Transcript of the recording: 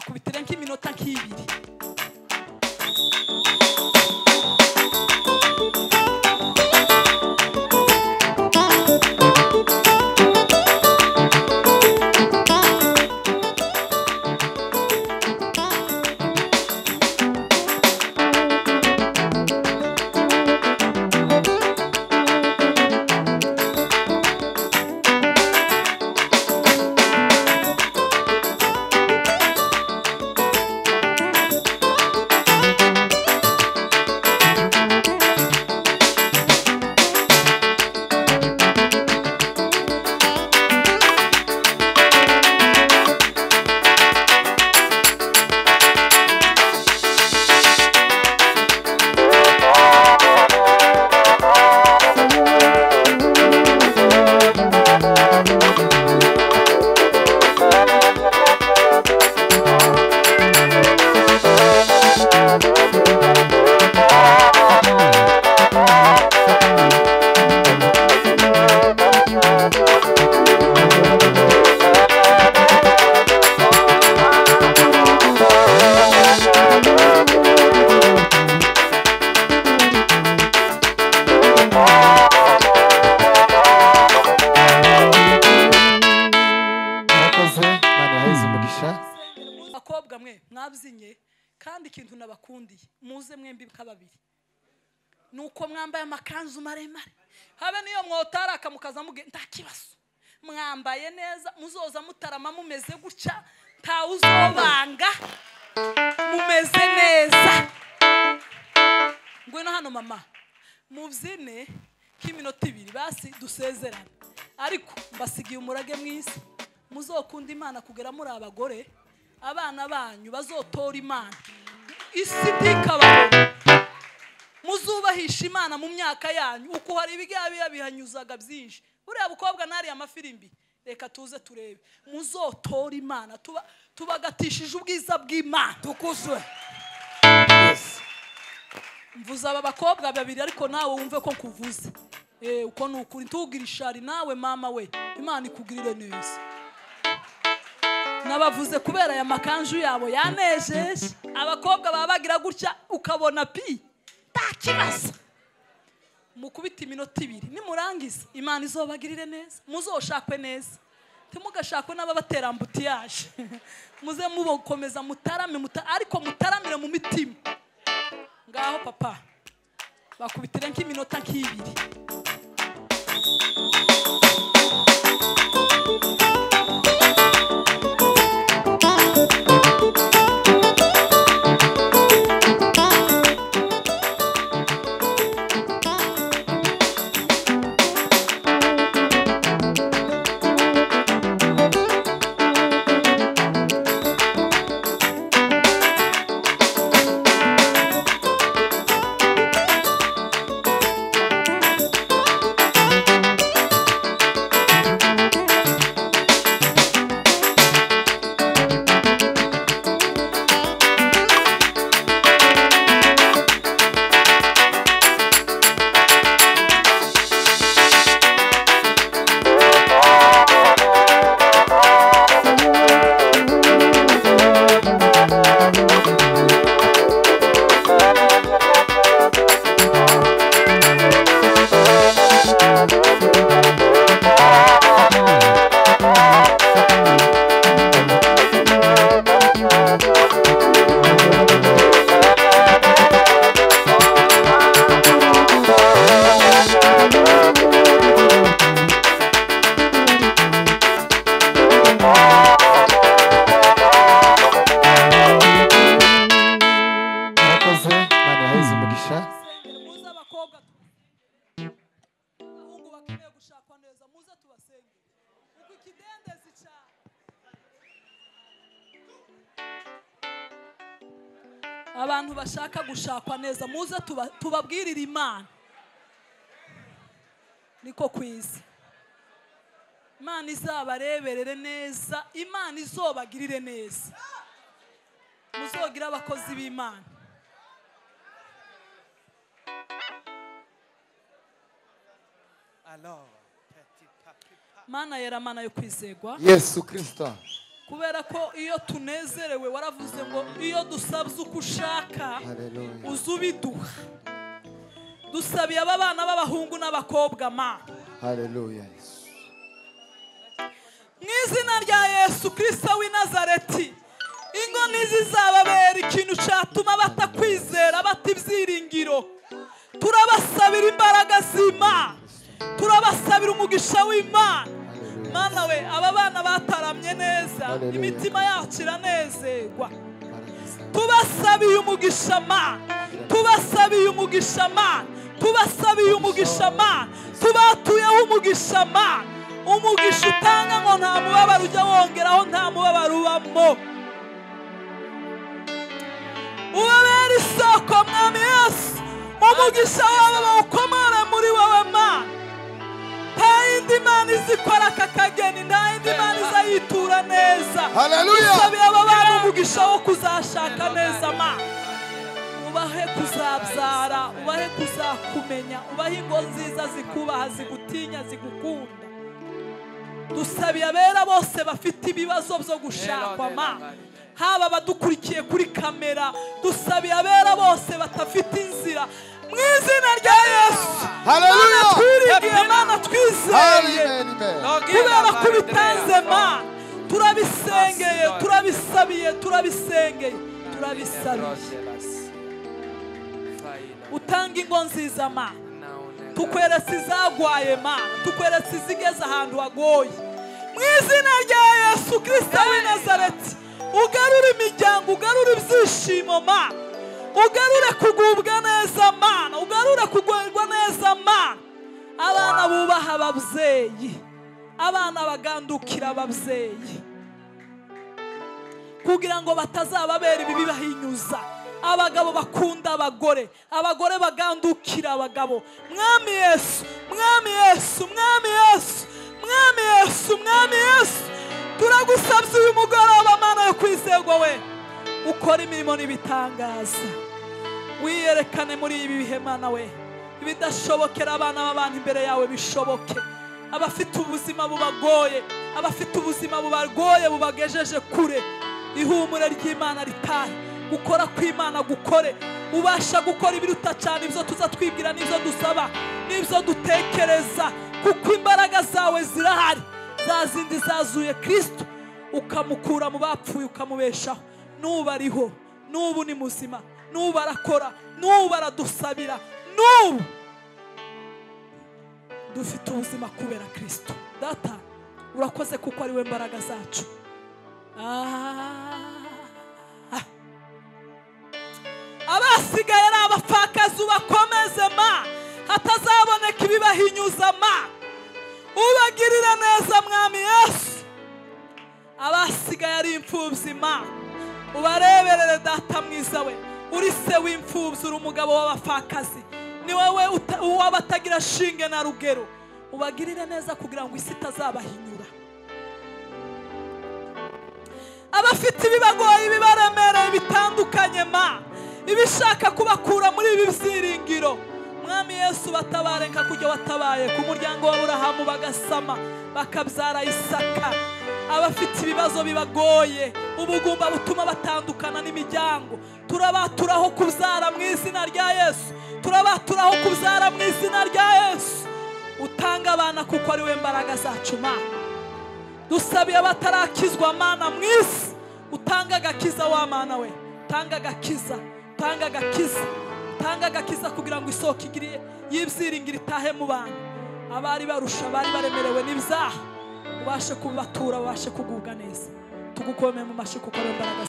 Akubitira nk'iminota nk'ibiri. Abakobwa mwe mwabzinye kandi ikintu nabakundiye muze mwembi kababiri nuko mwambaye amakanzu maremare habe niyo mwotaraka mukaza muge nta kibazo mwambaye neza muzoza mutarama mumeze gutya nta uzobanga mumeze neza. Ngwino hano mama mubyine k'iminota ibiri basi dusezerane ariko mbasigiye umurage mwiza muzokunda Imana kugera muri abagore abana banyu bazotora Imana isi ntikababone muzubahisha Imana mu myaka yanyu uko hari ibigabi bihanyuzaga byinshi buriya bukobwa nari amafirimbi reka tuze turebe muzotora Imana tubagatishije ubwiza bw'Imana tukuzwe. Mvuze aba bakobwa babiri ariko nawe wumve ko nkuvuze uko nukuri ntugira ishari nawe mama we Imana ikugirire neza. Nabavuze kubera aya makanju yabo yanejeje abakobwa baba bagira gutya ukabona pi takibazo mukubita iminota ibiri nimurangiza Imana izobagirire neza muzoshakwe neza timugashakwe n'ababatera ambutiyaje muze mubokomeza mutarame ariko mutaramire mu mitima. Ngaho papa bakubitira nk'iminota nk'ibiri. Abantu bashaka gushakwa neza muze tubabwirira Imana niko kwiza Imana izabareberere neza Imana izobagirire neza muzogira abakozi b'Imana. Alors Mana yera mana yo kwizegwa Yesu Kristo. Kubera ko iyo tunezerewe waravuze ngo iyo dusabye uko ushaka uzubiduha. Dusabiye aba bana b'abahungu n'abakobwa ma. Haleluya. Mu izina rya Yesu Kristo w'i Nazareti, ingo ntizizababera ikintu cyatuma batakwizera, bata ibyiringiro. Turabasabira imbaraga z'Imana, turabasabira umugisha w'Imana. Mana we, aba bana bataramye neza, imitima yacu iranezerwa. Tubasabiye umugisha ma, tubasabiye umugisha ma, tubasabiye umugisha ma, tubatuyeho umugisha ma. Umugisha utanga ngo nta mubabaro ujya wongeraho, nta mubabaro ubamo. Ubabera isoko Mwami Yesu, umugisha wabo bawukomore muri wowe Mana. Nta yindi Mana izikora aka kageni, nta yindi Mana izayitura neza. Dusabiye aba bana umugisha wo kuzashaka neza ma. Ubahe kuzabyara, ubahe kuzakumenya, ubahe ingo nziza zikubaha, zigutinya, zigukunda. Dusabiye abera bose bafite ibibazo byo gushakwa ma, haba abadukurikiye kuri kamera, dusabiye abera bose batafite inzira mu izina rya Yesu. Haleluya. Twirigiye Mana, twizeye kubera ko ubitanze ma. Turabisengeye, turabisabiye, turabisengeye, turabisabiye. Utanga ingo nziza ma, tukweretse izagwaye ma, tukweretse izigeze ahantu hagoye. Mu izina rya Yesu Kristo w'i Nazareti, ugarure imiryango, ugarure ibyishimo ma, ugarure kugubwa neza ma, ugarure kugwerwa neza ma. Abana bubaha ababyeyi, abana bagandukira ababyeyi, kugira ngo batazababera ibibi bahinyuza. Abagabo bakunda abagore, abagore bagandukira abagabo. Mwami Yesu, Mwami Yesu, Mwami Yesu, Mwami Yesu, Mwami Yesu, turagusabye uyu mugoroba Mana yo kwizerwa we, ukora imirimo n'ibitangaza, wiyerekane muri ibi bihe Mana we. Ibidashobokera abana b'abantu imbere yawe bishoboke. Abafite ubuzima bubagoye, abafite ubuzima bubagoye bubagejeje kure, ihumure ry'Imana ritahe, gukora kw'Imana gukore. Ubasha gukora ibiruta cyane ibyo tuza twibwira n'ibyo dusaba n'ibyo dutekereza, kuko imbaraga zawe zirahari, za zindi zazuye Kristo ukamukura mu bapfuye ukamubeshaho. N'ubu ariho, n'ubu ni muzima, n'ubu arakora, n'ubu aradusabira, n'ubu dufite ubuzima kubera Kristo. Data, urakoze kuko ari we mbaraga zacu. Abasigaye ari abapfakazi ubakomeze ma, hatazaboneka ibibahinyuza ma. Ubagirire neza Mwami Yesu. Abasigaye ari imfubyi ma, ubareberere Data mwiza we. Uri se w'imfubyi, uri umugabo w'abapfakazi, ni wowe uwabatagira shinge na rugero. Ubagirire neza kugira ngo isi itazabahinyura. Abafite ibibagoye, ibibaremereye bitandukanye ma, ibishaka kubakura muri ibi byiringiro, Mwami Yesu batabare nka kujya watabaye ku muryango wa Aburahamu bagasama bakabyara Isaka. Abafite ibibazo bibagoye, ubugumba butuma batandukana n'imiryango, turabaturaho kubyara mu izina rya Yesu, turabaturaho kubyara mu izina rya Yesu. Utanga abana kuko ari we mbaraga zacu ma. Dusabiye abatarakizwa Mana mu isi, utanga agakiza wa Mana we, utanga agakiza, utanga agakiza, utanga agakiza kugira ngo isoko igiriye y'ibyiringiro itahe mu bantu. Abari barusha, abari baremerewe n'ibyaha, ubashe kubatura, ubashe kugubwa neza. Tugukomeye mu mashyi kuko ari imbaraga.